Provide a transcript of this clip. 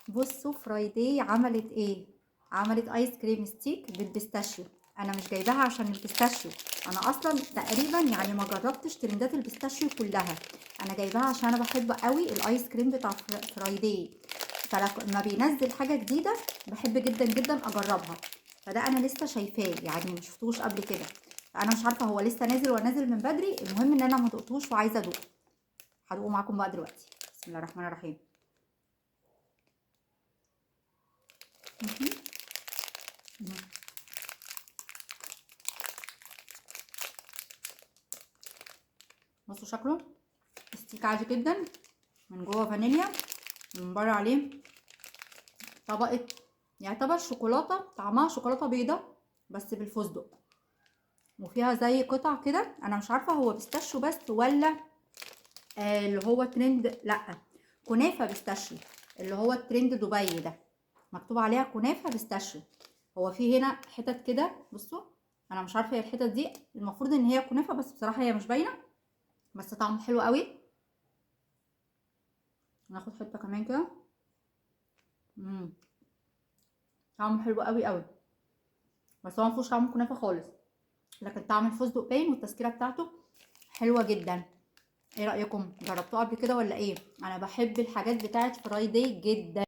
بصوا فرايداي عملت ايه؟ عملت ice cream stick بال pistachio. انا مش جايباها عشان ال pistachio، انا اصلا تقريبا يعني ما جربتش ترندات ال pistachio كلها، انا جايباها عشان انا بحب قوي الايس كريم بتاع فرايداي، فلما بينزل حاجة جديدة بحب جدا جدا اجربها. فده انا لسه شايفاه يعني ما شفتوش قبل كده، فانا مش عارفه هو لسه نازل ولا نازل من بدري. المهم ان انا ما دقتوش وعايزه ادوقه، هدوقه معاكم بقى دلوقتي. بسم الله الرحمن الرحيم. بصوا شكله stick عادي جدا، من جوه فانيليا، من بره عليه طبقه يعتبر شوكولاتة، طعمها شوكولاتة بيضة بس بالفستق، وفيها زي قطع كده. انا مش عارفه هو pistachio بس ولا اللي هو ترند، لا كنافه pistachio اللي هو الترند دبي ده، مكتوب عليها كنافه pistachio. هو في هنا حتت كده، بصوا انا مش عارفه هي الحتت دي المفروض ان هي كنافه، بس بصراحة هي مش باينة، بس طعمه حلو قوي. ناخد حتة كمان كده. طعمه حلو قوي قوي، بس هو مفيهوش طعم كنافه خالص، لكن طعم الفستق باين والتسكيره بتاعته حلوة جدا. ايه رايكم؟ جربتوه قبل كده ولا ايه؟ انا بحب الحاجات بتاعت فرايداي جدا.